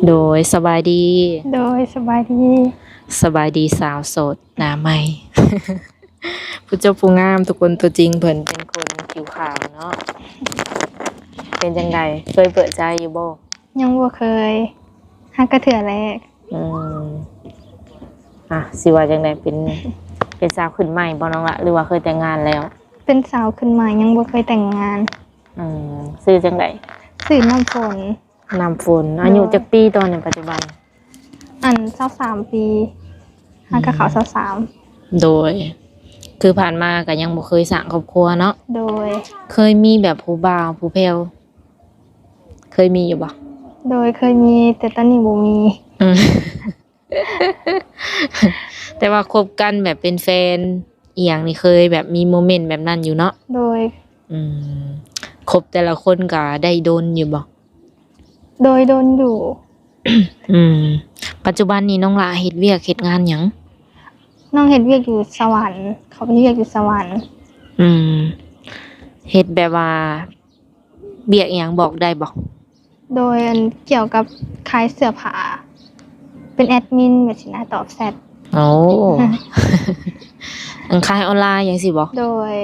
ໂດຍ ສະບາຍດີ. ໂດຍ ສະບາຍດີ. ສະບາຍດີສາວໂສດໜ້າໃໝ່ ຜູ້ເຈົ້າຜູ້ງາມທຸກຄົນ. ຕົວຈິງເພິ່ນເປັນຄົນຜິວຂາວເນາະ. ເປັນຈັ່ງໃດ ເຄີຍເປີດໃຈຢູ່ບໍ່? ຍັງບໍ່ເຄີຍ ຮັກກະເທື່ອແລກ. ອືມ ອ່ະ ຊິວ່າຈັ່ງໃດ ເປັນ ເປັນສາວຂຶ້ນໃໝ່ບໍ່ນ້ອງລະ ຫຼືວ່າເຄີຍແຕ່ງງານແລ້ວ? ເປັນສາວຂຶ້ນໃໝ່ ຍັງບໍ່ເຄີຍແຕ່ງງານ. ອືມ ຊື່ຈັ່ງໃດ? ຊື່ນ້ຳຝົນ. ນ້ຳຝົນ. ອາຍຸຈັກປີຕອນນີ້ປັດຈຸບັນ? ອັນ ຊາວສາມປີ ຫາກະເຂົ້າຊາວສາມ. ໂດຍ ຄືຜ່ານມາກະຍັງບໍ່ເຄີຍສ້າງຄອບຄົວເນາະ. ໂດຍ ເຄີຍມີແບບຜູ້ບ່າວຜູ້ແພ້ວ ເຄີຍມີຢູ່ບໍ່? ໂດຍ ເຄີຍມີ ແຕ່ຕອນນີ້ບໍ່ມີ. ອືມ ແຕ່ວ່າຄົບກັນແບບເປັນແຟນອີ່ຫຍັງນີ້ ເຄີຍແບບມີໂມເມັນແບບນັ້ນຢູ່ເນາະ? ໂດຍ. ອືມ ຄົບແຕ່ລະຄົນກະໄດ້ດົນຢູ່ບໍ່? ໂດຍ ດົນຢູ່. ອືມ ປັດຈຸບັນນີ້ນ້ອງຫຼ້າເຮັດວຽກເຮັດງານຫຍັງ? ນ້ອງເຮັດວຽກຢູ່ສະຫວັນ ເຂົາເຮັດວຽກຢູ່ສະຫວັນ. ອືມ ເຮັດແບບວ່າວຽກອີ່ຫຍັງບອກໄດ້ບໍ່? ໂດຍ ອັນ ກ່ຽວກັບຂາຍເສື້ອຜ້າ ເປັນແອດມິນແບບຊີ້ນະ ຕອບແຊັດ. ໂອ້ ອັນຂາຍອອນລາຍຈັ່ງຊີ້ບໍ່? ໂດຍ.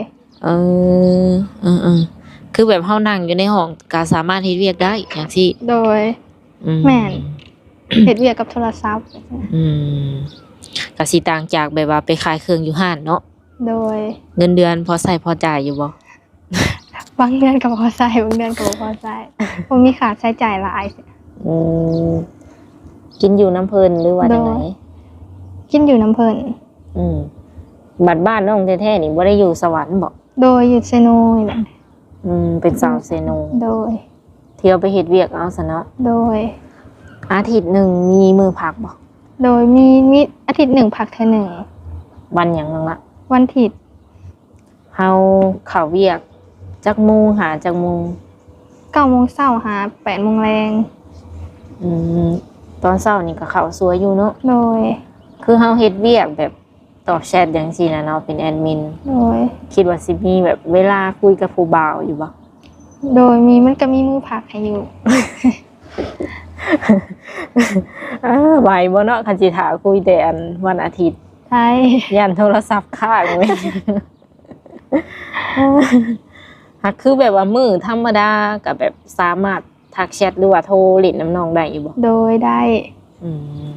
ເອີ ເອີໆ ຄືແບບເຮົານັ່ງຢູ່ໃນຫ້ອງກະສາມາດເຮັດວຽກໄດ້ຈັ່ງຊີ້. ໂດຍ. ອືມ ແມ່ນ ເຮັດວຽກກັບໂທລະສັບ. ອືມ ກະຊິຕ່າງຈາກແບບວ່າໄປຂາຍເຄື່ອງຢູ່ຮ້ານເນາະ. ໂດຍ. ເງິນເດືອນພໍໃຊ້ພໍຈ່າຍຢູ່ບໍ່? ບາງເດືອນກໍພໍໃຊ້ ບາງເດືອນກໍບໍ່ພໍໃຊ້ ບໍ່ມີຄ່າໃຊ້ຈ່າຍຫຼາຍ. ອືມ ກິນຢູ່ນຳເພິ່ນ ຫຼືວ່າຈັ່ງໃດ? ໂດຍ ກິນຢູ່ນຳເພິ່ນ. ອືມ ບັດບ້ານນ້ອງແທ້ໆນີ້ບໍ່ໄດ້ຢູ່ສະຫວັນບໍ? ໂດຍ ຢູ່ເຊໂນນີ້ແຫຼະ. ອືມ ເປັນສາວເຊໂນ. ໂດຍ. ທ່ຽວໄປເຮັດວຽກເອົາຊັ້ນເນາະ. ໂດຍ. ອາທິດໜຶ່ງມີມື້ພັກບໍ່? ໂດຍ ມີ ມີອາທິດໜຶ່ງພັກເທື່ອໜຶ່ງ. ວັນຫຍັງນ້ອງລະ? ວັນທິດ. ເຮົາເຂົ້າວຽກຈັກໂມງຫາຈັກໂມງ? ເກົ້າໂມງເຊົ້າຫາແປດໂມງແລງ. ອືມ ຕອນເຊົ້ານີ້ກໍເຂົ້າສວຍຢູ່ເນາະ. ໂດຍ. ຄືເຮົາເຮັດວຽກແບບຕອບແຊັດຈັ່ງຊີ້ນະເນາະ ເປັນແອດມິນ. ໂດຍ. ຄິດວ່າຊິມີແບບເວລາຄຸຍກັບຜູ້ບ່າວຢູ່ບໍ່? ໂດຍ ມີ ມັນກໍມີມື້ພັກໃຫ້ຢູ່. ເອີ ໄຫວບໍ່ເນາະ ຄັນຊິຖ້າຄຸຍແຕ່ອັນວັນອາທິດ? ໄດ້. ຢ້ານໂທລະສັບຄ້າງເວີຍ. ຫາກຄືແບບວ່າມື້ທຳມະດາກໍແບບສາມາດທັກແຊັດ ຫຼືວ່າໂທຫຼິ້ນນຳນ້ອງໄດ້ຢູ່ບໍ່? ໂດຍ ໄດ້. ອືມ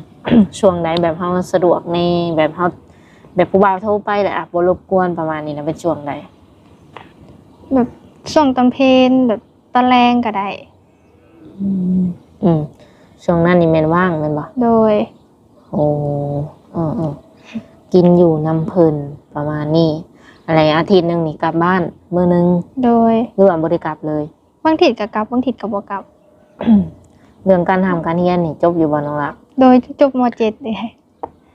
ຊ່ວງໃດແບບເຮົາສະດວກແດ່ ແບບເຮົາ ແບບຜູ້ບ່າວໂທໄປແລ້ວ ອະ ບໍ່ລົບກວນປະມານນີ້ນະ ເປັນຊ່ວງໃດ? ແບບຊ່ວງຕອນເພນ ແບບຕອນແລງກໍໄດ້. ອືມ ອືມ ຊ່ວງນັ້ນນີ້ແມ່ນວ່າງແມ່ນບໍ່? ໂດຍ. ໂອ້ ເອີໆ ກິນຢູ່ນຳເພິ່ນປະມານນີ້. ອາ ແລ້ວອາທິດໜຶ່ງນີ້ກັບບ້ານມື້ໜຶ່ງ? ໂດຍ. ຫຼືວ່າບໍ່ໄດ້ກັບເລີຍ? ບາງທິດກໍກັບ ບາງທິດກໍບໍ່ກັບ. ເລື່ອງການຮ່ຳການຮຽນນີ້ຈົບຢູ່ບໍ່ນ້ອງລະ? ໂດຍ ຈົບ ມ.ເຈັດ ເດ້.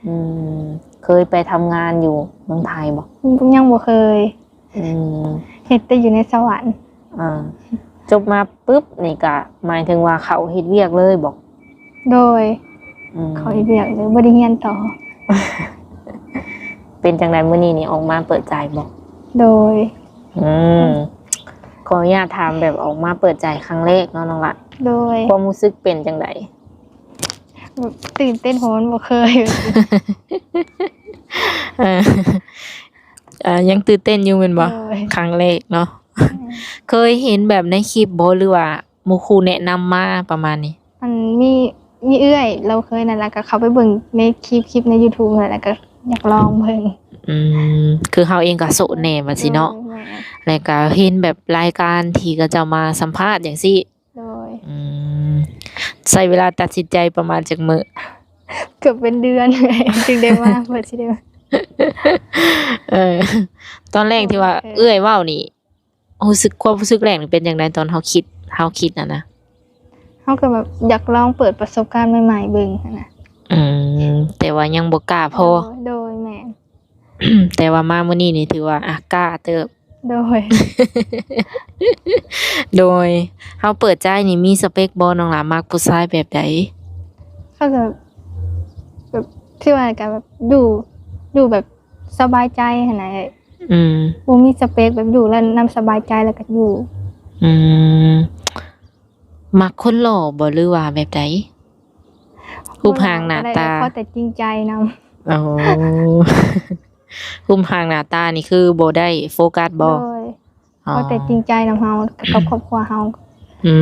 ອືມ ເຄີຍໄປທຳງານຢູ່ເມືອງໄທບໍ່? ຍັງບໍ່ເຄີຍ. ອືມ ເຮັດແຕ່ຢູ່ໃນສະຫວັນ. ອ່າ ຈົບມາປຶບນີ້ກະໝາຍເຖິງວ່າເຂົ້າເຮັດວຽກເລີຍບໍ? ໂດຍ. ອືມ ເຂົ້າເຮັດວຽກເລີຍ ບໍ່ໄດ້ຮຽນຕໍ່. ເປັນຈັ່ງໃດມື້ນີ້ນີ້ ອອກມາເປີດໃຈບໍ່? ໂດຍ. ອືມ ຂໍອະນຸຍາດຖາມແບບອອກມາເປີດໃຈຄັ້ງແລກເນາະນ້ອງລະ. ໂດຍ. ຄວາມຮູ້ສຶກເປັນຈັ່ງໃດ? ແບບຕື່ນເຕັ້ນ ເພາະມັນບໍ່ເຄີຍ. ເອີ ເອີ ຍັງຕື່ນເຕັ້ນຢູ່ແມ່ນບໍ່? ໂດຍ. ຄັ້ງແລກເນາະ. ແມ່ນ. ເຄີຍເຫັນແບບໃນຄລິບບໍ່ ຫຼືວ່າໝູ່ຄູ່ແນະນຳມາປະມານນີ້? ອັນ ມີ ມີເອື້ອຍລາວເຄີຍນັ້ນ ແລ້ວກໍເຂົ້າໄປເບິ່ງໃນຄລິບ ຄລິບໃນຢູທູບນັ້ນ ແລ້ວກໍຢາກລອງເບິ່ງ. ອືມ ຄືເຮົາເອງກໍໂສດແດ່ວ່າຊີ້ເນາະ. ໂດຍ ແມ່ນ. ແລ້ວກໍເຫັນແບບລາຍການທີ່ເຂົາເຈົ້າມາສຳພາດຈັ່ງຊີ້. ໂດຍ. ອືມ ໃຊ້ເວລາຕັດສິນໃຈປະມານຈັກມື້? ເກືອບເປັນເດືອນ ຈຶ່ງໄດ້ມາ ເພື່ອຊິໄດ້ມາ. ເອີ ຕອນແລກທີ່ວ່າ ໂອເຄ ເອື້ອຍເວົ້ານີ້ ຮູ້ສຶກ ຄວາມຮູ້ສຶກແລກນີ້ເປັນຈັ່ງໃດ ຕອນເຮົາຄິດ ເຮົາຄິດຫັ້ນນະ? ເຮົາກໍແບບຢາກລອງເປີດປະສົບການໃໝ່ໆເບິ່ງຫັ້ນນະ. ອືມ ແຕ່ວ່າຍັງບໍ່ກ້າພໍ. ໂດຍ ໂດຍ ແມ່ນ. ແຕ່ວ່າມາມື້ນີ້ນີ້ຖືວ່າ ອ່າ ກ້າເຕີບ. ໂດຍ. ໂດຍ. ເຮົາເປີດໃຈນີ້ມີສະເປັກບໍ່ນ້ອງຫຼ້າ? ມັກຜູ້ຊາຍແບບໃດ? ເຂົາກໍແບບ ຄືວ່າກໍແບບຢູ່ ຢູ່ແບບສະບາຍໃຈຫັ້ນນະ. ອືມ ບໍ່ມີສະເປັກ ແບບຢູ່ແລ້ວນຳສະບາຍໃຈແລ້ວກໍຢູ່. ອືມ ມັກຄົນຫຼໍ່ບໍ່ ຫຼືວ່າແບບໃດ? ຮູບຮ່າງໜ້າຕາ ບໍ່ຫຼາຍກໍໄດ້ ຂໍແຕ່ຈິງໃຈນຳ. ໂອ້ ຮູບຮ່າງໜ້າຕານີ້ຄືບໍ່ໄດ້ໂຟກັສບໍ່? ໂດຍ ອໍ ຂໍແຕ່ຈິງໃຈນຳເຮົາກັບຄອບຄົວເຮົາ. ອື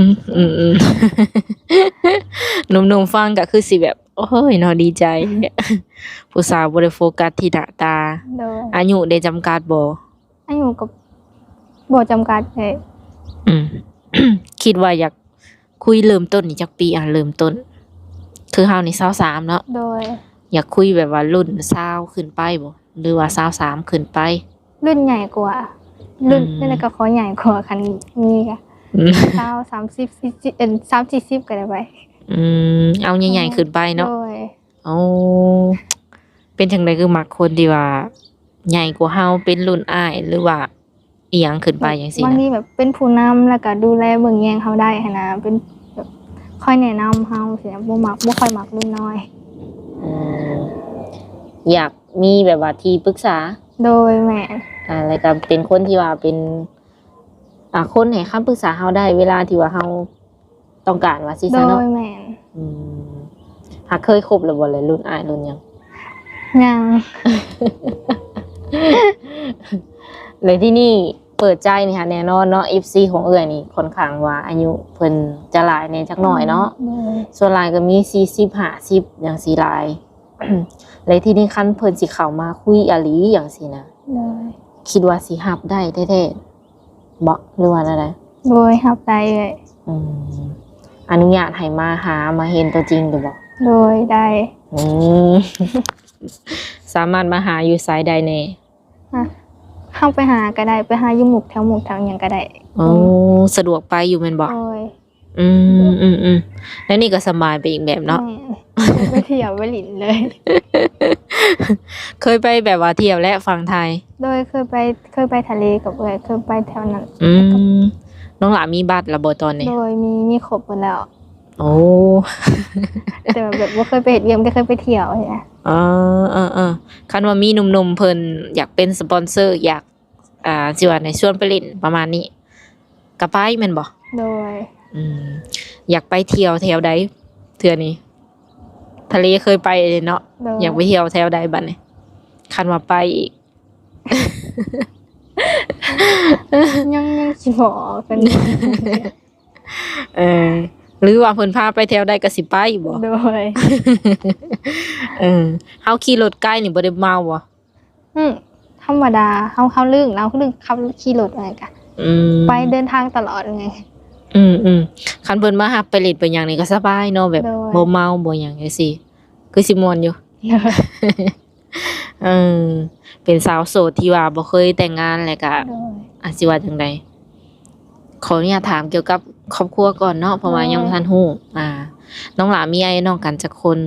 ມ ອືມໆ ໜຸ່ມໆຟັງກໍຄືຊິແບບ ໂອ້ຍເນາະ ດີໃຈ ຜູ້ສາວບໍ່ໄດ້ໂຟກັສທີ່ໜ້າຕາ. ໂດຍ ອາຍຸໄດ້ຈຳກັດບໍ່? ອາຍຸກໍບໍ່ຈຳກັດເດ້. ອືມ ຄິດວ່າຢາກຄຸຍເລີ່ມຕົ້ນນີ້ຈັກປີ? ອາ ເລີ່ມຕົ້ນ ຄືເຮົານີ້ຊາວສາມເນາະ. ໂດຍ ຢາກຄຸຍແບບວ່າລຸ້ນຊາວຂຶ້ນໄປບໍ່ ຫຼືວ່າຊາວສາມຂຶ້ນໄປ? ລຸ້ນໃຫຍ່ກວ່າ ລຸ້ນ ອືມ ແນວໃດກໍຂໍໃຫຍ່ກວ່າ ຄັນມີກະ ອືມ ຊາວ ສາມສິບ ສີ່ສິບ ເອີ ສາມສີ່ສິບກໍໄດ້ໄປ. ອືມ ເອົາໃຫຍ່ໆຂຶ້ນໄປເນາະ. ໂດຍ ໂອ້ ເປັນຈັ່ງໃດຄືມັກຄົນທີ່ວ່າໃຫຍ່ກວ່າເຮົາ ເປັນລຸ້ນອ້າຍ ຫຼືວ່າອີ່ຫຍັງຂຶ້ນໄປຈັ່ງຊີ້ນະ? ບາງທີແບບເປັນຜູ້ນຳ ແລ້ວກໍດູແລເບິ່ງແຍງເຮົາໄດ້ຫັ້ນນະ ເປັນແບບຄອຍແນະນຳເຮົາຊີ້ນະ ບໍ່ມັກ ບໍ່ຄ່ອຍມັກລຸ້ນນ້ອຍ. ອືມ ຢາກມີແບບວ່າທີ່ປຶກສາ. ໂດຍ ແມ່ນ. ອ່າ ແລ້ວກໍເປັນຄົນທີ່ວ່າເປັນ ອ່າ ຄົນໃຫ້ຄຳປຶກສາເຮົາໄດ້ເວລາທີ່ວ່າເຮົາ ຕ້ອງການວ່າຊີ້ຊະເນາະ. ໂດຍ ແມ່ນ. ອືມ ຫາເຄີຍຄົບແລ້ວບໍ່ ແລະລຸ້ນອ້າຍລຸ້ນຫຍັງ? ຍັງ. ແລະທີ່ນີ້ເປີດໃຈນີ້ຫາແນ່ນອນເນາະ ເອັຟຊີຂອງເອື້ອຍນີ້ຄ່ອນຂ້າງວ່າອາຍຸເພິ່ນຈະຫຼາຍແດ່ຈັກໜ້ອຍເນາະ. ໂດຍ ສ່ວນຫຼາຍກໍມີສີ່ສິບ ຫ້າສິບຈັ່ງຊີ້ຫຼາຍ. ແລະທີ່ນີ້ຄັນເພິ່ນຊິເຂົ້າມາຄຸຍອີ່ຫຼີຈັ່ງຊີ້ນະ ໂດຍ ຄິດວ່າຊິຮັບໄດ້ແທ້ໆ ບໍ່ ຫຼືວ່າແນວໃດ? ໂດຍ ຮັບໄດ້ເອີຍ. ອືມ ອະນຸຍາດໃຫ້ມາຫາມາເຫັນຕົວຈິງຢູ່ບໍ່? ໂດຍ ໄດ້. ອືມ ສາມາດມາຫາຢູ່ໃສໄດ້ແດ່? ຮະ ເຮົາໄປຫາກໍໄດ້ ໄປຫາຢູ່ໝູ່ແຖວໝູ່ແຖວຫຍັງກໍໄດ້. ໂອ້ ອືມ ສະດວກໄປຢູ່ແມ່ນບໍ່? ໂດຍ. ອືມໆໆ ແລ້ວນີ້ກໍສະບາຍໄປອີກແບບເນາະ. ແມ່ນ ໄປທ່ຽວໄປຫຼິ້ນເລີຍ. ເຄີຍໄປແບບວ່າທ່ຽວແລະຝັ່ງໄທ? ໂດຍ ເຄີຍໄປ ເຄີຍໄປທະເລກັບເອື້ອຍ ເຄີຍໄປແຖວນັ້ນ. ອືມ ນ້ອງຫຼ້າມີບັດແລ້ວບໍ່ຕອນນີ້? ໂດຍ ມີ ມີຄົບໝົດແລ້ວ. ໂອ້ ແຕ່ວ່າແບບບໍ່ເຄີຍໄປເຮັດວຽກ ແຕ່ເຄີຍໄປທ່ຽວຫັ້ນນະ. ເອີໆໆ ຄັນວ່າມີໜຸ່ມໆເພິ່ນຢາກເປັນສະປອນເຊີ ຢາກ ອ່າ ຊິວ່າໃນ ຊວນໄປຫຼິ້ນປະມານນີ້ ກໍໄປແມ່ນບໍ່? ໂດຍ. ອືມ ຢາກໄປທ່ຽວແຖວໃດເທື່ອນີ້? ທະເລເຄີຍໄປເນາະ. ໂດຍ. ຢາກໄປທ່ຽວແຖວໃດບັດນີ້ ຄັນວ່າໄປອີກ? ຍັງ ຍັງຄິດບໍ່ອອກ. ເອີ ຫຼືວ່າເພິ່ນພາໄປແຖວໃດກໍຊິໄປບໍ່? ໂດຍ. ເອີ ເຮົາຂີ່ລົດໄກນີ້ບໍ່ໄດ້ເມົາບໍ່? ອືມ ທຳມະດາ ເຮົາ ເຮົາລຶ້ງ ເຮົາລຶ້ງຂັບຂີ່ລົດໄປກະ ອືມ ໄປເດີນທາງຕະຫຼອດໄງ. ອືມໆ ຄັນເພິ່ນມາຮັບໄປຫຼິ້ນໄປຫຍັງນີ້ກໍສະບາຍເນາະ ແບບ ໂດຍ ບໍ່ເມົາບໍ່ຫຍັງຈັ່ງຊີ້ ຄືຊິມ່ວນຢູ່. ໂດຍ. ເອີ ເປັນສາວໂສດທີ່ວ່າບໍ່ເຄີຍແຕ່ງງານ ແລ້ວກະ ໂດຍ ອາດຊິວ່າຈັ່ງໃດ ຂໍອະນຸຍາດຖາມກ່ຽວກັບຄອບຄົວກ່ອນເນາະ ເພາະວ່າ ໂດຍ ຍັງບໍ່ທັນຮູ້. ອ່າ ນ້ອງຫຼ້າມີອ້າຍນ້ອງກັນຈັກຄົນ?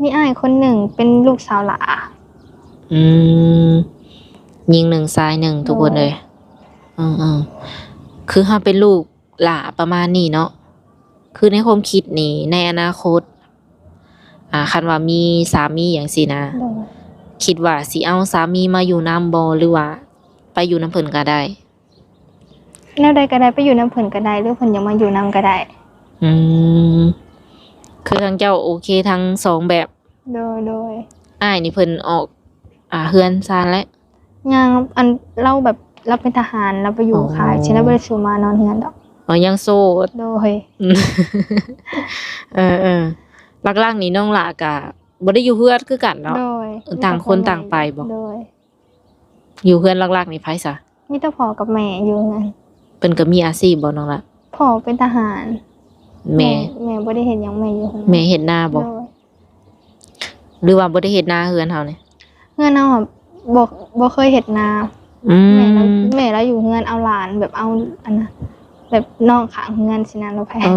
ມີອ້າຍຄົນໜຶ່ງເປັນລູກສາວຫຼ້າ. ອືມ ຍິງໜຶ່ງຊາຍໜຶ່ງ ທຸກຄົນເອີຍ. ໂດຍ. ເອີໆ ຄືເຮົາເປັນລູກຫຼ້າປະມານນີ້ເນາະ ຄືໃນຄວາມຄິດນີ້ ໃນອະນາຄົດ ອ່າ ຄັນວ່າມີສາມີຫຍັງຊີ້ນະ ໂດຍ ຄິດວ່າຊິເອົາສາມີມາຢູ່ນຳບໍ່ ຫຼືວ່າໄປຢູ່ນຳເພິ່ນກໍໄດ້? ແນວໃດກໍໄດ້ ໄປຢູ່ນຳເພິ່ນກໍໄດ້ ຫຼືເພິ່ນຢາກມາຢູ່ນຳກໍໄດ້. ອືມ ຄືທາງເຈົ້າໂອເຄທັງສອງແບບ. ໂດຍໆ. ອ້າຍນີ້ເພິ່ນອອກ ອ່າ ເຮືອນຊານແລ້ວ? ຍັງ ອັນ ລາວແບບ ລາວເປັນທະຫານ ລາວໄປຢູ່ ອໍ ຄ້າຍ ຊິລາວບໍ່ໄດ້ສູ່ມານອນເຮືອນດອກ. ອໍ ຍັງໂສດ. ໂດຍ. ເອີໆ ຫຼັກໆນີ້ນ້ອງຫຼ້າກະບໍ່ໄດ້ຢູ່ເຮືອນຄືກັນເນາະ? ໂດຍ. ຕ່າງຄົນຕ່າງໄປບໍ່? ໂດຍ. ຢູ່ເຮືອນຫຼັກໆນີ້ໃຜຊະ? ມີແຕ່ພໍ່ກັບແມ່ຢູ່ເຮືອນ. ເພິ່ນກໍມີອາຊີບບໍ່ນ້ອງລະ? ພໍ່ເປັນທະຫານ. ແມ່? ແມ່ ແມ່ບໍ່ໄດ້ເຮັດຫຍັງ ແມ່ຢູ່ເຮືອນ. ແມ່ເຮັດນາບໍ່? ໂດຍ. ຫຼືວ່າບໍ່ໄດ້ເຮັດນາເຮືອນເຮົານີ້? ເຮືອນເຮົາບໍ່ ບໍ່ເຄີຍເຮັດນາ. ອືມ. ແມ່ລາວ ແມ່ລາວຢູ່ເຮືອນເອົາຫຼານ ແບບເອົາອັນນະ ແບບນ້ອງຂ້າງເຮືອນຊີ້ນະ ລາວແພງ. ເອີ.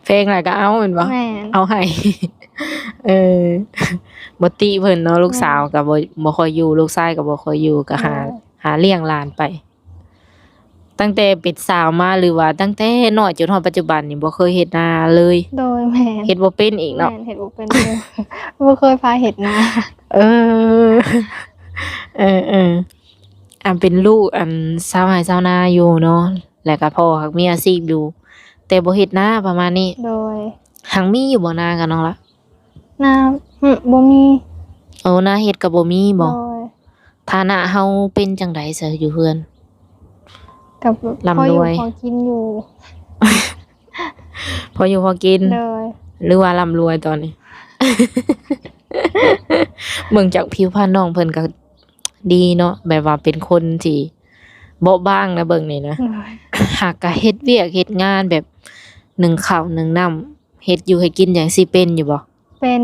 ແພງຫຼາຍກໍເອົາແມ່ນບໍ່? ແມ່ນ. ເອົາໃຫ້. ເອີ ບໍ່ຕິເພິ່ນເນາະ ລູກສາວກໍບໍ່ ແມ່ນ ບໍ່ຄ່ອຍຢູ່ ລູກຊາຍກໍບໍ່ຄ່ອຍຢູ່ ກໍຫາ ໂດຍ ຫາລ້ຽງຫຼານໄປ. ຕັ້ງແຕ່ເປັນສາວມາ ຫຼືວ່າຕັ້ງແຕ່ນ້ອຍຈົນຮອດປັດຈຸບັນນີ້ ບໍ່ເຄີຍເຮັດນາເລີຍ? ໂດຍ ແມ່ນ. ເຮັດບໍ່ເປັນອີກເນາະ? ແມ່ນ ເຮັດບໍ່ເປັນເລີຍ ບໍ່ເຄີຍພາເຮັດນາ. ເອີ ເອີໆ ອັນເປັນລູກອັນຊາວໄຮ່ຊາວນາຢູ່ເນາະ ແລ້ວກໍພໍ່ຫາກມີອາຊີບຢູ່ ແຕ່ບໍ່ເຮັດນາປະມານນີ້. ໂດຍ. ຫາກມີຢູ່ບໍ່ນາກັບນ້ອງລະ? ນາ ຫຶ ບໍ່ມີ. ໂອ້ ນາເຮັດກໍບໍ່ມີບໍ່? ໂດຍ. ຖານະເຮົາເປັນຈັ່ງໃດຊະຢູ່ເຮືອນ? ກໍ ລຳລວຍ ພໍຢູ່ພໍກິນຢູ່. ພໍຢູ່ພໍກິນ. ໂດຍ. ຫຼືວ່າລຳລວຍຕອນນີ້? ເບິ່ງຈາກຜິວພັນນ້ອງເພິ່ນກໍດີເນາະ ແບບວ່າເປັນຄົນທີ່ເບາະບາງນະ ເບິ່ງນີ້ນະ. ໂດຍ. ຫາກກະເຮັດວຽກເຮັດງານແບບໜຶ້ງເຂົ້າໜຶ້ງນ້ຳ ເຮັດຢູ່ເຮັດກິນຫຍັງຊີ້ເປັນຢູ່ບໍ່? ເປັນ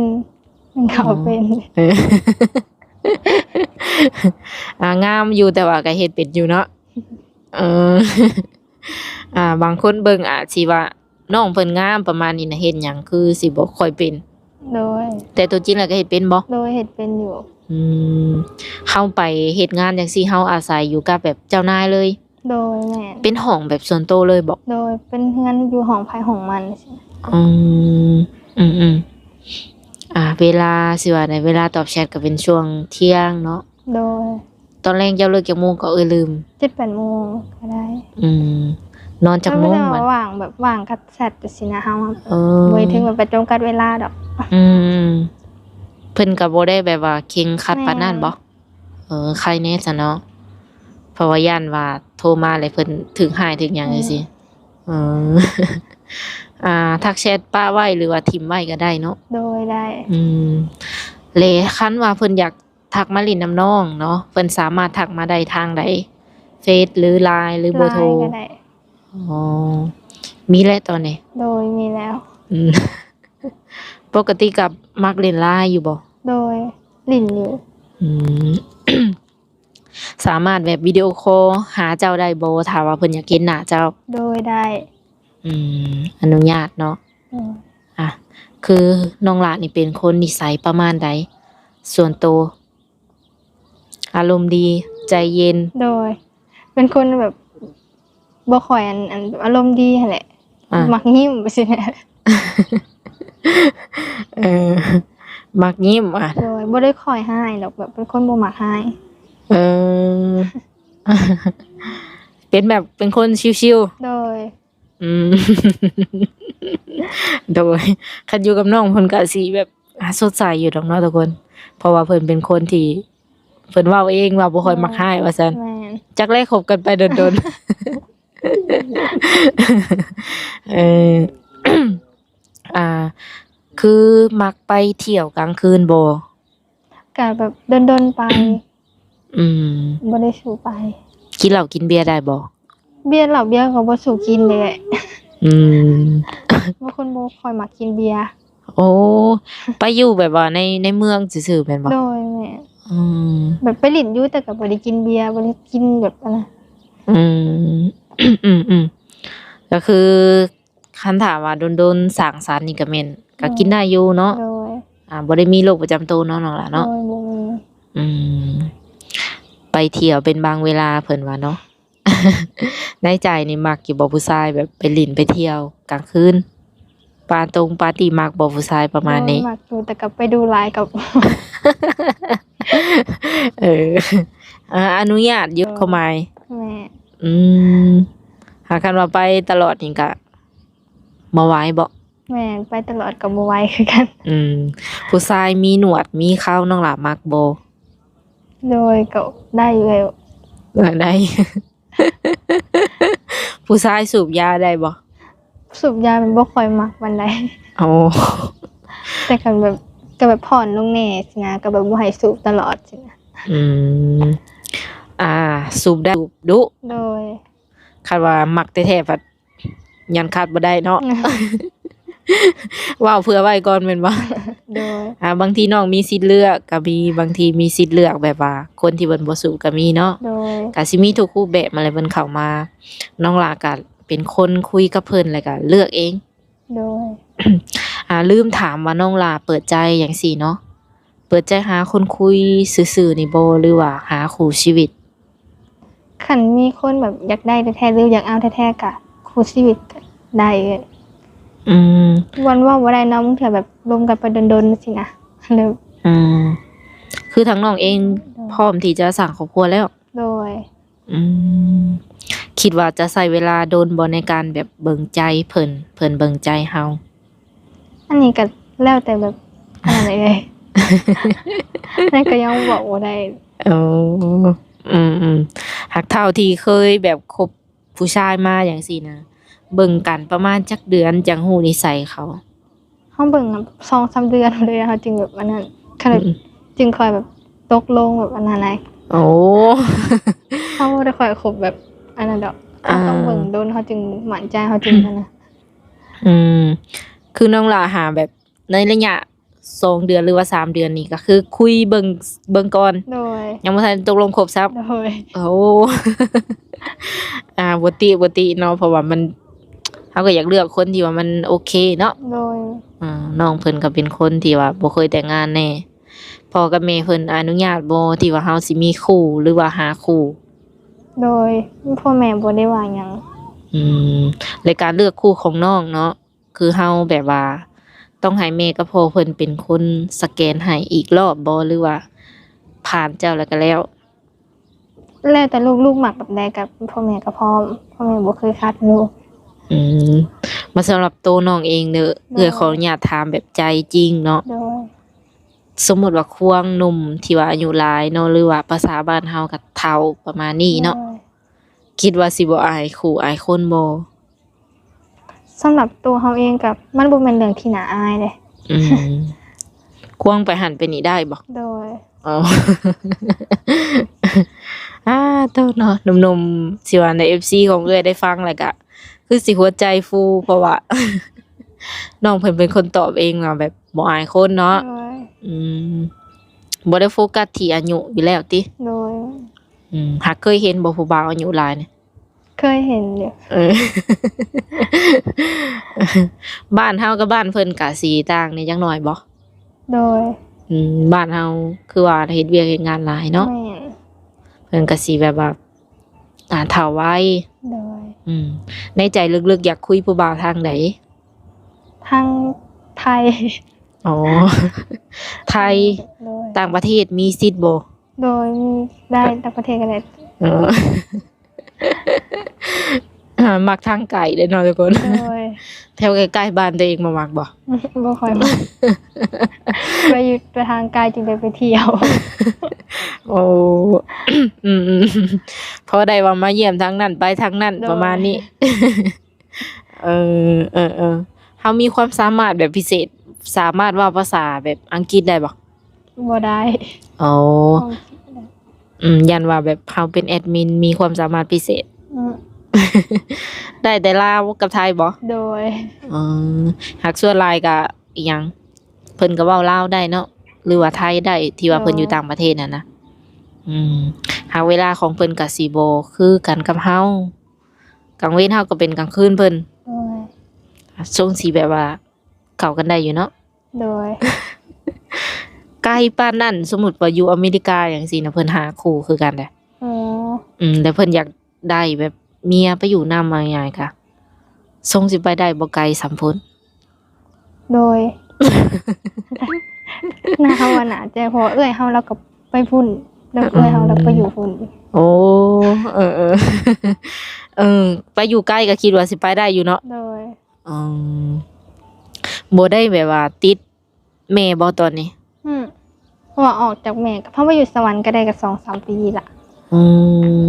ໜຶ້ງເຂົ້າເປັນ. ເອີ ອ່າ ງາມຢູ່ ແຕ່ວ່າກໍເຮັດເປັນຢູ່ເນາະ. ເອີ ອ່າ ບາງຄົນເບິ່ງອາດຊິວ່ານ້ອງເພິ່ນງາມປະມານນີ້ນະ ເຮັດຫຍັງຄືຊິບໍ່ຄ່ອຍເປັນ. ໂດຍ. ແຕ່ຕົວຈິງແລ້ວກໍເຮັດເປັນບໍ່? ໂດຍ ເຮັດເປັນຢູ່. ອືມ ເຮົາໄປເຮັດງານຈັ່ງຊີ້ ເຮົາອາໄສຢູ່ກັບແບບເຈົ້ານາຍເລີຍ? ໂດຍ ແມ່ນ. ເປັນຫ້ອງແບບສ່ວນໂຕເລີຍບໍ? ໂດຍ ເປັນເຮືອນຢູ່ຫ້ອງໃຜຫ້ອງມັນຊີ້. ອືມ ອືມໆ ອ່າ ເວລາ ຊິວ່າໃດ ເວລາຕອບແຊັດກໍເປັນຊ່ວງທ່ຽງເນາະ? ໂດຍ. ຕອນແລງເຈົ້າເລີກຈັກໂມງກໍ ເອີ ລືມ. ເຈັດແປດໂມງກໍໄດ້. ອືມ ນອນຈັກໂມງບັດ? ວ່າງ ແບບວ່າງກັບແຊັດຊີ້ນະ ເຮົາ ເອີ ບໍ່ໄດ້ເຖິງແບບໄປຈຳກັດເວລາດອກ. ອືມ ເພິ່ນກໍບໍ່ໄດ້ແບບວ່າເຄັ່ງຄັດປານນັ້ນບໍ? ແມ່ນ. ເອີ ໄຄແດ່ຊະເນາະ ເພາະວ່າຢ້ານວ່າໂທມາແລ້ວເພິ່ນຖືກຮ້າຍຖືກຫຍັງ ອືມ ຈັ່ງຊີ້. ເອີ ອ່າ ທັກແຊັດປະໄວ້ ຫຼືວ່າຖິ້ມໄວ້ກໍໄດ້ເນາະ? ໂດຍ ໄດ້. ອືມ ແລະ ຄັນວ່າເພິ່ນຢາກທັກມາຫຼິ້ນນຳນ້ອງເນາະ ເພິ່ນສາມາດທັກມາໄດ້ທາງໃດ? ເຟສ ຫຼື ລາຍ ຫຼື ເບີໂທ? ລາຍກໍໄດ້. ອໍ ມີແລ້ວຕອນນີ້? ໂດຍ ມີແລ້ວ. ອືມ ປົກກະຕິກໍມັກຫຼິ້ນລາຍຢູ່ບໍ່? ໂດຍ ຫຼິ້ນຢູ່. ອືມ ສາມາດແບບວິດີໂອຄໍຫາເຈົ້າໄດ້ບໍ່ ຖ້າວ່າເພິ່ນຢາກເຫັນໜ້າເຈົ້າ? ໂດຍ ໄດ້. ອືມ ອະນຸຍາດເນາະ. ອືມ ອ່ະ ຄືນ້ອງຫຼ້ານີ້ເປັນຄົນນິໄສປະມານໃດ ສ່ວນໂຕ? ອາລົມດີ ໃຈເຢັນ? ໂດຍ. ເປັນຄົນແບບບໍ່ຄ່ອຍ ອັນ ອັນ ອາລົມດີຫັ້ນແຫຼະ. ອ່າ ມັກຍິ້ມຊີ້ນະ. ເອີ ມັກຍິ້ມ. ອ່ະ ໂດຍ ບໍ່ໄດ້ຄ່ອຍຮ້າຍດອກ ແບບເປັນຄົນບໍ່ມັກຮ້າຍ. ເອີ ເປັນແບບເປັນຄົນຊິວໆ. ໂດຍ. ອືມ ໂດຍ. ຄັນຢູ່ກັບນ້ອງເພິ່ນກະຊິແບບ ອ່າ ສົດໃສຢູ່ດອກເນາະທຸກຄົນ ເພາະວ່າເພິ່ນເປັນຄົນທີ່ ເພິ່ນເວົ້າເອງວ່າບໍ່ຄ່ອຍມັກຮ້າຍວ່າຊັ້ນ. ແມ່ນ. ຈັກແລຄົບກັນໄປດົນໆ. ເອີ ອ່າ ຄືມັກໄປທ່ຽວກາງຄືນບໍ່? ກະແບບດົນໆໄປ. ອືມ ບໍ່ໄດ້ສູບໄປ. ກິນເຫຼົ້າກິນເບຍໄດ້ບໍ່? ເບຍ ເຫຼົ້າເບຍກໍບໍ່ສູ້ກິນເດ້. ອືມ ເປັນຄົນບໍ່ຄ່ອຍມັກກິນເບຍ. ໂອ້ ໄປຢູ່ແບບວ່າໃນ ໃນເມືອງຊື່ໆແມ່ນບໍ່? ໂດຍ ແມ່ນ. ອືມ ແບບໄປຫຼິ້ນຢູ່ ແຕ່ກໍບໍ່ໄດ້ກິນເບຍ ບໍ່ໄດ້ກິນແບບອັນນັ້ນ. ອືມ ອືມໆ ກໍຄື ຄັນຖ້າວ່າດົນໆສັງສັນນີ້ກໍແມ່ນ ກໍກິນໄດ້ຢູ່ເນາະ. ໂດຍ. ອ່າ ບໍ່ໄດ້ມີໂລກປະຈຳໂຕເນາະ ນ້ອງຫຼ້າເນາະ? ໂດຍ ບໍ່ມີ. ອືມ ໄປທ່ຽວເປັນບາງເວລາເພິ່ນວ່າເນາະ. ໃນໃຈນີ້ມັກຢູ່ບໍ່ ຜູ້ຊາຍແບບໄປຫຼິ້ນໄປທ່ຽວກາງຄືນ ປາຕົງປາຕີ ມັກບໍ່ຜູ້ຊາຍປະມານນີ້? ໂດຍ ມັກຢູ່ ແຕ່ກໍໄປດູຫຼາຍກໍ ເອີ ອະນຸຍາດຢູ່ ເອີ ຄວາມໝາຍ. ແມ່ນ. ອືມ ຫາຄັນວ່າໄປຕະຫຼອດນີ້ກະບໍ່ໄຫວບໍ? ແມ່ນ ໄປຕະຫຼອດກໍບໍ່ໄຫວຄືກັນ. ອືມ ຜູ້ຊາຍມີໜວດມີເຂົາ ນ້ອງຫຼ້າມັກບໍ່? ໂດຍ ກໍໄດ້ຢູ່ແລ້ວ. ເອີ ໄດ້. ຜູ້ຊາຍສູບຢາໄດ້ບໍ່? ສູບຢາມັນບໍ່ຄ່ອຍມັກປານໃດ. ໂອ້ ແຕ່ກໍແບບ ກໍແບບຜ່ອນລົງແດ່ຊີ້ນະ ກໍແບບບໍ່ໃຫ້ສູບຕະຫຼອດຊີ້ນະ. ອືມ ອ່າ ສູບໄດ້ ສູບດຸ. ໂດຍ. ຄັນວ່າມັກແທ້ໆ ພັດຍັງຂາດບໍ່ໄດ້ເນາະ. ເວົ້າເຜື່ອໄວ້ກ່ອນແມ່ນບໍ່? ໂດຍ. ອ່າ ບາງທີນ້ອງມີສິດເລືອກກໍມີ ບາງທີມີສິດເລືອກແບບວ່າຄົນທີ່ເພິ່ນບໍ່ສູບກໍມີເນາະ. ໂດຍ. ກໍຊິມີທຸກຮູບແບບມາແຫຼະ ເພິ່ນເຂົ້າມາ ນ້ອງຫຼ້າກໍເປັນຄົນຄຸຍກັບເພິ່ນ ແລ້ວກໍເລືອກເອງ. ໂດຍ. ອ່າ ລືມຖາມວ່ານ້ອງຫຼ້າເປີດໃຈຫຍັງຊີ້ເນາະ ເປີດໃຈຫາຄົນຄຸຍຊື່ໆນີ້ບໍ່ ຫຼືວ່າຫາຄູ່ຊີວິດ? ຄັນມີຄົນແບບຢາກໄດ້ແທ້ໆ ຫຼືຢາກເອົາແທ້ໆ ກະຄູ່ຊີວິດກະໄດ້. ອືມ ມັນເວົ້າບໍ່ໄດ້ເນາະ ບາງເທື່ອແບບລົມກັນໄປດົນໆ ຊີ້ນະ. ອືມ ຄືທາງນ້ອງເອງ ໂດຍ ພ້ອມທີ່ຈະສ້າງຄອບຄົວແລ້ວ? ໂດຍ. ອືມ ຄິດວ່າຈະໃຊ້ເວລາດົນບໍ່ໃນການແບບເບິ່ງໃຈເພິ່ນ ເພິ່ນເບິ່ງໃຈເຮົາ? ອັນນີ້ກໍແລ້ວແຕ່ແບບ ອັນນັ້ນເລີຍ ນັ້ນກໍຍັງບອກບໍ່ໄດ້. ໂອ້ ອືມໆ ຫາກເທົ່າທີ່ເຄີຍແບບຄົບຜູ້ຊາຍມາຈັ່ງຊີ້ນະ ເບິ່ງກັນປະມານຈັກເດືອນຈັ່ງຮູ້ນິໄສເຂົາ? ເຮົາເບິ່ງສອງສາມເດືອນເລີຍ ເຮົາຈຶ່ງແບບອັນນັ້ນ ຄັນແບບ ອືມ ຈຶ່ງຄ່ອຍແບບຕົກລົງແບບອັນນັ້ນນະ. ໂອ້ ເຮົາບໍ່ໄດ້ຄ່ອຍຄົບແບບອັນນັ້ນດອກ ເຮົາຕ້ອງ ອ່າ ເບິ່ງດົນ ເຮົາຈຶ່ງໝັ້ນໃຈ ເຮົາຈຶ່ງ ອືມ ອັນນັ້ນ. ອືມ ຄືນ້ອງຫຼ້າຫາແບບໃນໄລຍະສອງເດືອນ ຫຼືວ່າສາມເດືອນນີ້ ກໍຄືຄຸຍເບິ່ງ ເບິ່ງກ່ອນ. ໂດຍ ຍັງບໍ່ທັນຕົກລົງຄົບຊ້ຳ. ໂດຍ ໂອ້ ອ່າ ບໍ່ຕິ ບໍ່ຕິເນາະ ເພາະວ່າມັນ ເຮົາກໍຢາກເລືອກຄົນທີ່ວ່າມັນໂອເຄເນາະ. ໂດຍ ອ່າ ນ້ອງເພິ່ນກໍເປັນຄົນທີ່ວ່າບໍ່ເຄີຍແຕ່ງງານແດ່ ພໍ່ກັບແມ່ເພິ່ນອະນຸຍາດບໍ່ ທີ່ວ່າເຮົາຊິມີຄູ່ ຫຼືວ່າຫາຄູ່? ໂດຍ ພໍ່ແມ່ບໍ່ໄດ້ວ່າຫຍັງ. ອືມ ແລະ ການເລືອກຄູ່ຂອງນ້ອງເນາະ ຄືເຮົາແບບວ່າຕ້ອງໃຫ້ແມ່ກັບພໍ່ເພິ່ນເປັນຄົນສະແກນໃຫ້ອີກລອບບໍ່ ຫຼືວ່າຜ່ານເຈົ້າແລ້ວກໍແລ້ວ? ແລ້ວແຕ່ລູກ ລູກມັກແບບໃດກໍພໍ່ແມ່ກໍພ້ອມ ພໍ່ແມ່ບໍ່ເຄີຍຂັດລູກ. ອືມ ມາສຳລັບໂຕນ້ອງເອງເດີ ໂດຍ ເອື້ອຍຂໍອະນຸຍາດຖາມແບບໃຈຈິງເນາະ. ໂດຍ ສົມມຸດວ່າຄວາງໜຸ່ມທີ່ວ່າອາຍຸຫຼາຍເນາະ ຫຼືວ່າພາສາບ້ານເຮົາກໍເຖົ້າປະມານນີ້ເນາະ. ໂດຍ ຄິດວ່າຊິບໍ່ອາຍຄູ່ອາຍຄົນບໍ່? ສຳລັບຕົວເຮົາເອງກໍມັນບໍ່ແມ່ນເລື່ອງທີ່ໜ້າອາຍເດ້. ອືມ ຄວາງໄປຫັ້ນໄປນີ້ໄດ້ບໍ່? ໂດຍ ອໍ ອາ ໂຕເນາະ ໜຸ່ມໆ ຊິວ່າໃນເອັຟຊີຂອງເອື້ອຍໄດ້ຟັງແລ້ວກະຄືຊິຫົວໃຈຟູ ເພາະວ່ານ້ອງເພິ່ນເປັນຄົນຕອບເອງວ່າແບບບໍ່ອາຍຄົນເນາະ. ໂດຍ ອືມ ບໍ່ໄດ້ໂຟກັສທີ່ອາຍຸຢູ່ແລ້ວຕິ? ໂດຍ ອືມ ຫາກເຄີຍເຫັນບໍ່ຜູ້ບ່າວອາຍຸຫຼາຍນີ້? ເຄີຍເຫັນຢູ່. ເອີ ບ້ານເຮົາກັບບ້ານເພິ່ນກະຊິຕ່າງແດ່ຈັກໜ້ອຍບໍ່? ໂດຍ ອືມ ບ້ານເຮົາຄືວ່າເຮັດວຽກເຮັດງານຫຼາຍເນາະ. ແມ່ນ ເພິ່ນກະຊິແບບວ່າ ອ່າ ເຖົ້າໄວ. ໂດຍ ອືມ ໃນໃຈເລິກໆ ຢາກຄຸຍຜູ້ບ່າວທາງໃດ? ທາງໄທ. ອໍ ໄທ. ໂດຍ ຕ່າງປະເທດມີສິດບໍ່? ໂດຍ ມີໄດ້ ຕ່າງປະເທດກໍໄດ້. ເອີ ອ່າ ມັກທາງໄກເດ້ເນາະທຸກຄົນ. ໂດຍ ແຖວໃກ້ໆ ບ້ານຕົວເອງບໍ່ມັກບໍ່? ບໍ່ຄ່ອຍມັກ ໄປຢູ່ ໄປທາງໄກຈຶ່ງໄດ້ໄປທ່ຽວ. ໂອ້ ອືມໆ ພໍໄດ້ວ່າມາຢ້ຽມທາງນັ້ນ ໄປທາງນັ້ນ ໂດຍ ປະມານນີ້. ເອີ ເອີໆ ເຮົາມີຄວາມສາມາດແບບພິເສດ ສາມາດເວົ້າພາສາແບບອັງກິດໄດ້ບໍ່? ບໍ່ໄດ້. ອໍ ບໍ່ໄດ້. ອືມ ຢ້ານວ່າແບບເຮົາເປັນແອດມິນ ມີຄວາມສາມາດພິເສດ. ອືມ ໄດ້ແຕ່ລາວກັບໄທບໍ່? ໂດຍ ອືມ ຫາກສ່ວນຫຼາຍກະອີ່ຫຍັງ ເພິ່ນກໍເວົ້າລາວໄດ້ເນາະ ຫຼືວ່າໄທໄດ້ ທີ່ວ່າເພິ່ນ ໂດຍ ຢູ່ຕ່າງປະເທດຫັ້ນນະ. ອືມ ຫາກເວລາຂອງເພິ່ນກໍຊິບໍ່ຄືກັນກັບເຮົາ ກາງເວັນເຮົາກໍເປັນກາງຄືນເພິ່ນ. ໂດຍ ຊົງຊິແບບວ່າເຂົ້າກັນໄດ້ຢູ່ເນາະ. ໂດຍ ໄກປານນັ້ນ ສົມມຸດວ່າຢູ່ອາເມລິກາຫຍັງຊີ້ນະ ເພິ່ນຫາຄູ່ຄືກັນເດ້. ອໍ ອືມ ແລ້ວເພິ່ນຢາກໄດ້ແບບເມຍໄປຢູ່ນຳ ເວົ້າງ່າຍໆ ກະຊົງຊິໄປໄດ້ບໍ່ໄກສ່ຳພຸ້ນ. ໂດຍ ໜ້າເຮົາວ່າໜ້າຈະ ເພາະວ່າເອື້ອຍເຮົາລາວກໍໄປພຸ້ນ ແລ້ວເອື້ອຍເຮົາລາວໄປຢູ່ພຸ້ນ. ໂອ້ ເອີໆ ເອີ ໄປຢູ່ໄກກໍຄິດວ່າຊິໄປໄດ້ຢູ່ເນາະ. ໂດຍ ອືມ ບໍ່ໄດ້ແບບວ່າຕິດແມ່ບໍ່ຕອນນີ້? ອືມ ເພາະວ່າອອກຈາກແມ່ ເຮົາໄປຢູ່ສະຫວັນກໍໄດ້ກໍສອງສາມປີລະ. ອື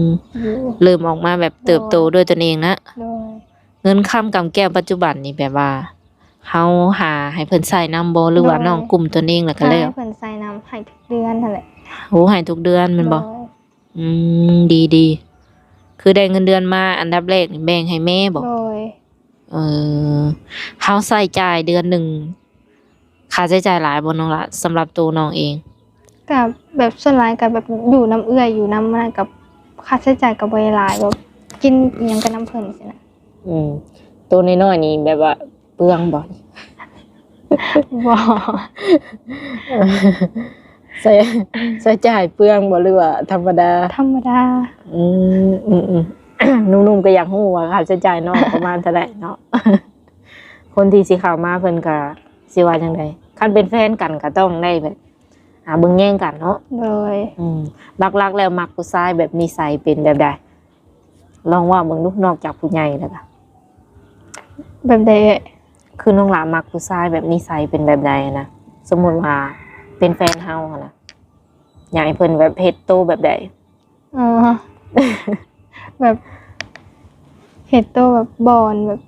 ມ ຢູ່ ເລີ່ມອອກມາແບບເຕີບໂຕ ໂດຍ ດ້ວຍຕົນເອງນະ. ໂດຍ ເງິນຄຳກຳແກ້ວປັດຈຸບັນນີ້ ແບບວ່າເຮົາຫາໃຫ້ເພິ່ນໃຊ້ນຳບໍ່ ຫຼືວ່າ ໂດຍ ນ້ອງກຸ້ມຕົນເອງແລ້ວກໍແລ້ວ? ໃຊ້ໃຫ້ເພິ່ນໃຊ້ນຳ ໃຫ້ທຸກເດືອນຫັ້ນແຫຼະ. ໂອ້ ໃຫ້ທຸກເດືອນແມ່ນບໍ່? ໂດຍ ອືມ ດີໆ ຄືໄດ້ເງິນເດືອນມາ ອັນດັບແລກນີ້ແບ່ງໃຫ້ແມ່ບໍ່? ໂດຍ ເອີ ເຮົາໃຊ້ຈ່າຍເດືອນໜຶ່ງ ຄ່າໃຊ້ຈ່າຍຫຼາຍບໍ່ນ້ອງລະ ສຳລັບໂຕນ້ອງເອງ? ກະແບບສ່ວນຫຼາຍກະແບບຢູ່ນຳເອື້ອຍ ຢູ່ນຳນັ້ນ ກະຄ່າໃຊ້ຈ່າຍກະບໍ່ໄດ້ຫຼາຍ ແບບກິນອີ່ຫຍັງກະນຳເພິ່ນຊີ້ນະ. ອືມ ໂຕນ້ອຍໆນີ້ແບບວ່າເປືອງບໍ່? ບໍ່ ໃຊ້ ໃຊ້ຈ່າຍເປືອງບໍ່ ຫຼືວ່າທຳມະດາ? ທຳມະດາ. ອືມ ອືມໆ ໜຸ່ມໆກໍຢາກຮູ້ວ່າຄ່າໃຊ້ຈ່າຍນ້ອງປະມານເທົ່າໃດເນາະ. ຄົນທີ່ຊິເຂົ້າມາເພິ່ນກະຊິວ່າຈັ່ງໃດ? ຄັນເປັນແຟນກັນກະຕ້ອງໄດ້ແບບ ຫາເບິ່ງແຍງກັນເນາະ. ໂດຍ ອືມ ຫຼັກໆແລ້ວມັກຜູ້ຊາຍແບບນິໄສເປັນແບບໃດ? ລອງເວົ້າເບິ່ງດູ ນອກຈາກຜູ້ໃຫຍ່ແລ້ວກະ ແບບໃດເອີຍ? ຄືນ້ອງຫຼ້າມັກຜູ້ຊາຍແບບນິໄສເປັນແບບໃດນະ? ສົມມຸດວ່າເປັນແຟນເຮົາຫັ້ນນະ ຢາກໃຫ້ເພິ່ນແບບເຮັດໂຕແບບໃດ? ອໍ ແບບເຮັດໂຕແບບບໍ່ ແບບ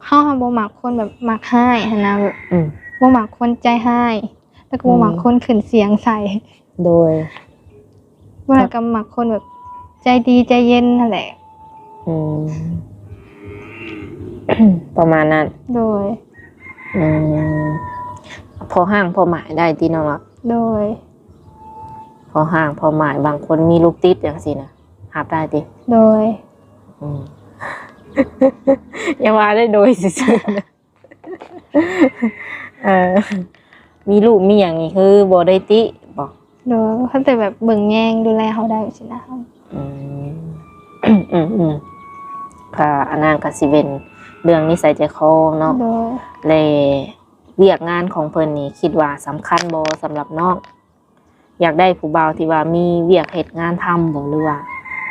ເຮົາ ເຮົາບໍ່ມັກຄົນແບບມັກຮ້າຍຫັ້ນນະ ແບບ ອືມ ບໍ່ມັກຄົນໃຈຮ້າຍ ແລ້ວກໍບໍ່ມັກ ອືມ ຄົນຂຶ້ນສຽງໃສ່. ໂດຍ ບໍ່ແລ້ວກໍມັກຄົນແບບໃຈດີໃຈເຢັນຫັ້ນແຫຼະ. ອືມ ປະມານນັ້ນ. ໂດຍ ອືມ ພໍຮ່າງພໍໝາຍໄດ້ຕິນ້ອງເນາະ? ໂດຍ ພໍຮ່າງພໍໝາຍ ບາງຄົນມີລູກຕິດຈັ່ງຊີ້ນະ ຮັບໄດ້ຕິ? ໂດຍ ອືມ ຢ່າວ່າໄດ້ໂດຍຊື່ໆ ເອີ ມີລູກມີຫຍັງນີ້ຄືບໍ່ໄດ້ຕິບໍ? ໂດຍ ຄັນແຕ່ແບບເບິ່ງແຍງດູແລເຮົາໄດ້ຊີ້ນະ. ອືມ ອືມໆ ກະອັນນັ້ນກະຊິເປັນເລື່ອງນິໄສໃຈຄໍເນາະ. ໂດຍ ແລະ ວຽກງານຂອງເພິ່ນນີ້ຄິດວ່າສຳຄັນບໍ່ສຳລັບນ້ອງ? ຢາກໄດ້ຜູ້ບ່າວທີ່ວ່າມີວຽກເຮັດງານທຳບໍ ຫຼືວ່າ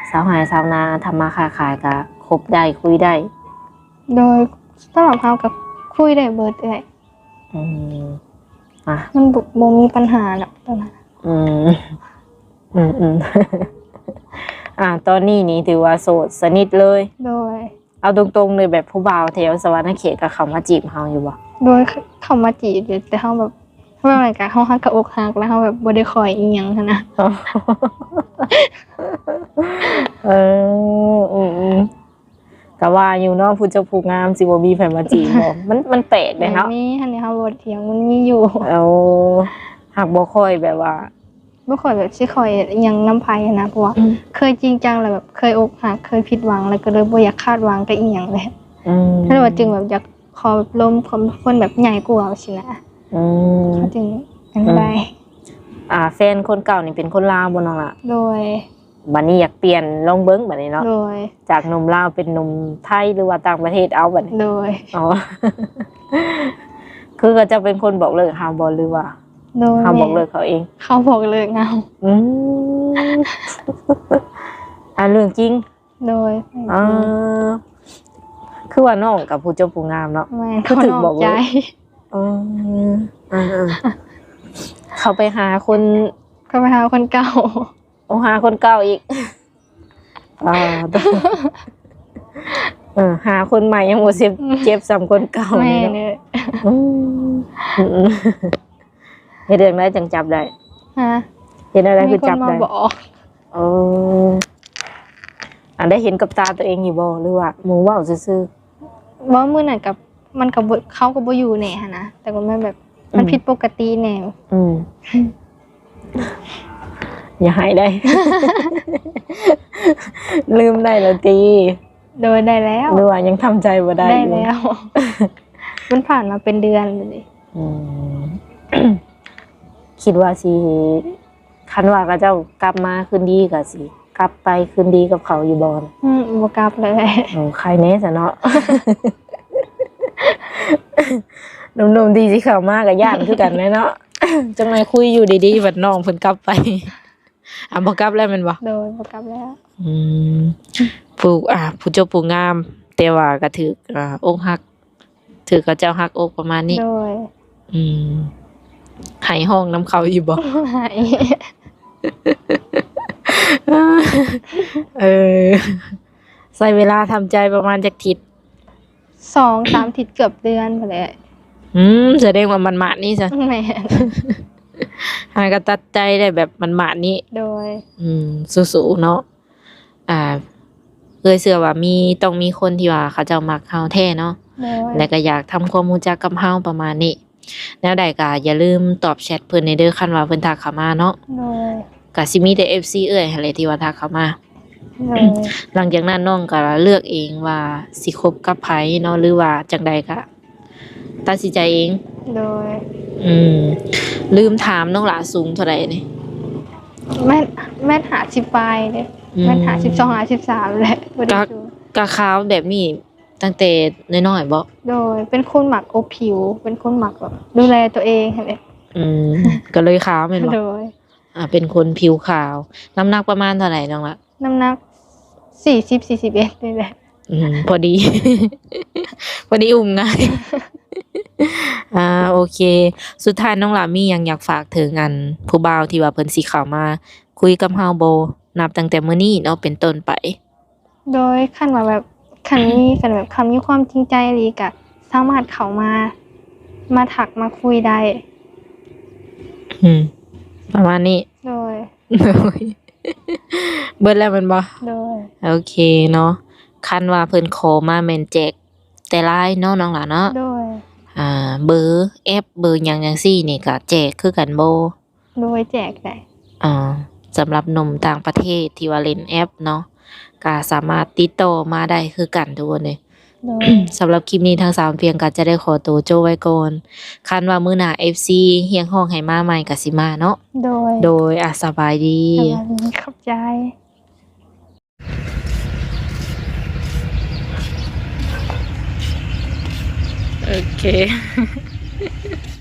ຊາວໄຮ່ຊາວນາ ທຳມາຄ້າຂາຍກະຄົບໄດ້ຄຸຍໄດ້? ໂດຍ ສຳລັບເຮົາກະຄຸຍໄດ້ເບິດເອື້ອຍ. ອືມ ອ່ະ ມັນບໍ່ ບໍ່ມີປັນຫາດອກໂຕນັ້ນ. ອືມ ອືມໆ ອ່າ ຕອນນີ້ນີ້ຖືວ່າໂສດສະໜິດເລີຍ? ໂດຍ ເອົາຕົງໆເລີຍ ແບບຜູ້ບ່າວແຖວສະຫວັນນະເຂດກໍເຂົ້າມາຈີບເຮົາຢູ່ບໍ່? ໂດຍ ເຂົ້າມາຈີບຢູ່ ແຕ່ເຮົາແບບ ເວົ້າຫຍັງກະເຮົາ ເຮົາກໍອົກຫັກ ແລ້ວເຮົາແບບບໍ່ໄດ້ຄ່ອຍອີ່ຫຍັງຫັ້ນນະ. ເອີ ອືມໆ ກໍວ່າຢູ່ເນາະ ຜູ້ຈົບຜູ້ງາມຊິບໍ່ມີໃຜມາຈີບບໍ? ມັນ ມັນແປກເດ້ເນາະ. ມັນມີຫັ້ນແຫຼະ ເຮົາບໍ່ຖຽງ ມັນມີຢູ່. ໂອ້ ຫາກບໍ່ຄ່ອຍແບບວ່າ ບໍ່ຄ່ອຍແບບຊິຄ່ອຍອີ່ຫຍັງນຳໃຜຫັ້ນນະ ເພາະວ່າ ອືມ ເຄີຍຈິງຈັງແລ້ວແບບເຄີຍອົກຫັກ ເຄີຍຜິດຫວັງ ແລ້ວກໍເລີຍບໍ່ຢາກຄາດຫວັງກັບອີ່ຫຍັງເລີຍ. ອືມ ແລ້ວວ່າຈຶ່ງແບບຢາກຂໍແບບລົມຄວາມ ຄົນແບບໃຫຍ່ກວ່າຊີ້ນະ. ອືມ ເຂົາຈຶ່ງອັນນັ້ນໄດ້. ອ່າ ແຟນຄົນເກົ່ານີ້ເປັນຄົນລາວບໍ່ນ້ອງລະ? ໂດຍ ບັດນີ້ຢາກປ່ຽນລອງເບິ່ງບັດນີ້ເນາະ. ໂດຍ ຈາກໜຸ່ມລາວເປັນໜຸ່ມໄທ ຫຼືວ່າຕ່າງປະເທດເອົາບັດນີ້? ໂດຍ ອໍ ຄືເຂົາເຈົ້າເປັນຄົນບອກເລີກເຮົາບໍ່ ຫຼືວ່າ ໂດຍ ເຮົາບອກເລີກເຂົາເອງ? ເຂົາບອກເລີກເຮົາ. ອືມ ອັນເລື່ອງຈິງ? ໂດຍ ເອີ ຄືວ່ານ້ອງກັບຜູ້ຈົບຜູ້ງາມເນາະ. ແມ່ນ ຄືຖືກບອກເລີກ. ເອີ ເອີ ເອີ ເຂົາໄປຫາຄົນ ເຂົາໄປຫາຄົນເກົ່າ. ໂອ້ ຫາຄົນເກົ່າອີກ. ອ່າ ເອີ ຫາຄົນໃໝ່ຍັງບໍ່ເຈັບ ເຈັບສ່ຳຄົນເກົ່າ. ແມ່ນເລີຍ. ອືມ ເຮັດຈັ່ງໃດຈັ່ງຈັບໄດ້? ຮະ? ເຮັດແນວໃດຄືຈັບໄດ້? ມີຄົນມາບອກ. ເອີ ອັນໄດ້ເຫັນກັບຕາຕົວເອງຢູ່ບໍ່ ຫຼືວ່າໝູ່ເວົ້າຊື່ໆ? ບໍ່ ມື້ນັ້ນກໍ ມັນກໍບໍ່ ເຂົາກໍບໍ່ຢູ່ແດ່ຫັ້ນນະ ແຕ່ວ່າມັນແບບ ອືມ ມັນຜິດປົກກະຕິແດ່. ອືມ ຢ່າໄຫ້ໄດ໋. ລືມໄດ້ແລ້ວຕິ? ໂດຍ ໄດ້ແລ້ວ. ຫຼືວ່າຍັງທຳໃຈບໍ່ໄດ້? ໄດ້ແລ້ວ. ມັນຜ່ານມາເປັນເດືອນແລ້ວເດ. ອືມ ຄິດວ່າຊິ ຄັນວ່າເຂົາເຈົ້າກັບມາຄືນດີ ກໍຊິກັບໄປຄືນດີກັບເຂົາຢູ່ບໍ່? ອືມ ບໍ່ກັບເລີຍ. ໂອ້ ໄຄແນ່ຊະເນາະ. ໜຸ່ມໆທີ່ຊິເຂົ້າມາກໍຢ້ານຄືກັນແຫຼະເນາະ. ຈັກໜ່ອຍຄຸຍຢູ່ດີໆ ບັດນ້ອງເພິ່ນກັບໄປ. ອ່າ ບໍ່ກັບແລ້ວແມ່ນບໍ່? ໂດຍ ບໍ່ກັບແລ້ວ. ອືມ ຜູ້ ອ່າ ຜູ້ຈົບຜູ້ງາມ ແຕ່ວ່າກໍຖືກ ອ່າ ອົກຫັກ ຖືກເຂົາເຈົ້າຫັກອົກປະມານນີ້. ໂດຍ. ອືມ ໄຫ້ຮ້ອງນຳເຂົາຢູ່ບໍ່? ໄຫ້. ເອີ ໃຊ້ເວລາທຳໃຈປະມານຈັກທິດ? ສອງສາມທິດ ເກືອບເດືອນພຸ້ນແຫຼະ. ອືມ ສະແດງວ່າໝາດໆນີ້ຊະ. ແມ່ນ. ຫາກໍຕັດໃຈໄດ້ແບບໝາດໆນີ້. ໂດຍ. ອືມ ສູ້ໆເນາະ. ອ່າ ເອື້ອຍເຊື່ອວ່າມີ ຕ້ອງມີຄົນທີ່ວ່າເຂົາເຈົ້າມັກເຮົາແທ້ເນາະ. ໂດຍ. ແລະກໍຢາກທຳຄວາມຮູ້ຈັກກັບເຮົາປະມານນີ້. ແນວໃດກໍຢ່າລືມຕອບແຊັດເພິ່ນແດ່ເດີ ຄັນວ່າເພິ່ນທັກເຂົ້າມາເນາະ. ໂດຍ. ກໍຊິມີແຕ່ເອັຟຊີເອື້ອຍຫັ້ນແຫຼະທີ່ວ່າທັກເຂົ້າມາ. ໂດຍ. ຫຼັງຈາກນັ້ນນ້ອງກໍເລືອກເອງວ່າຊິຄົບກັບໃຜເນາະ ຫຼືວ່າຈັ່ງໃດກໍ ຕັດສິນໃຈເອງ. ໂດຍ. ອືມ ລືມຖາມ ນ້ອງຫຼ້າສູງເທົ່າໃດນີ້? ແມັດ ແມັດຫ້າສິບປາຍເດ້. ອືມ ແມັດຫ້າສິບສອງ ຫ້າສິບສາມແຫຼະ ບໍ່ໄດ້ສູງ. ກະຂາວແບບນີ້ຕັ້ງແຕ່ນ້ອຍໆບໍ? ໂດຍ ເປັນຄົນມັກອົບຜິວ ເປັນຄົນມັກແບບດູແລຕົວເອງຫັ້ນເດ້. ອືມ ກໍເລີຍຂາວແມ່ນບໍ່? ໂດຍ. ອ່າ ເປັນຄົນຜິວຂາວ. ນ້ຳໜັກປະມານເທົ່າໃດນ້ອງລະ? ນ້ຳໜັກ ສີ່ສິບ ສີ່ສິບເອັດນີ້ແຫຼະ. ອືມ ພໍດີ ພໍດີອຸ້ມງ່າຍ. ອ່າ ໂອເຄ ສຸດທ້າຍນ້ອງຫຼ້າມີຫຍັງຢາກຝາກເຖິງ ອັນ ຜູ້ບ່າວທີ່ວ່າເພິ່ນຊິເຂົ້າມາຄຸຍກັບເຮົາບໍ່ ນັບຕັ້ງແຕ່ມື້ນີ້ເນາະ ເປັນຕົ້ນໄປ? ໂດຍ ຄັນວ່າແບບ ຄັນມີ ຄັນແບບ ຄັນມີຄວາມຈິງໃຈອີ່ຫຼີ ກະສາມາດເຂົ້າມາ ມາທັກມາຄຸຍໄດ້. ອືມ ປະມານນີ້. ໂດຍ ໂດຍ ເບິດແລ້ວແມ່ນບໍ່? ໂດຍ ໂອເຄເນາະ. ຄັນວ່າເພິ່ນຂໍມາແມ່ນແຈກແຕ່ LINE ເນາະ ນ້ອງຫຼ້າເນາະ? ໂດຍ ອ່າ ເບີແອັບ ເບີຫຍັງຈັ່ງຊີ້ນີ້ ກະແຈກຄືກັນບໍ່? ໂດຍ ແຈກໄດ້. ອ່າ ສຳລັບໜຸ່ມຕ່າງປະເທດທີ່ວ່າຫຼິ້ນແອັບເນາະ ກະສາມາດຕິດຕໍ່ມາໄດ້ຄືກັນທຸກຄົນເດ. ໂດຍ ສຳລັບຄລິບນີ້ທາງສາວພຽງກະຈະໄດ້ຂໍໂຕຈົບໄວ້ກ່ອນ. ຄັນວ່າມື້ໜ້າ ເອັຟຊີ ຮຽກຮ້ອງໃຫ້ມາໃໝ່ກະຊິມາເນາະ. ໂດຍ ໂດຍ ອ່າ ສະບາຍດີ. ສະບາຍດີ ຂອບໃຈ. ໂອເຄ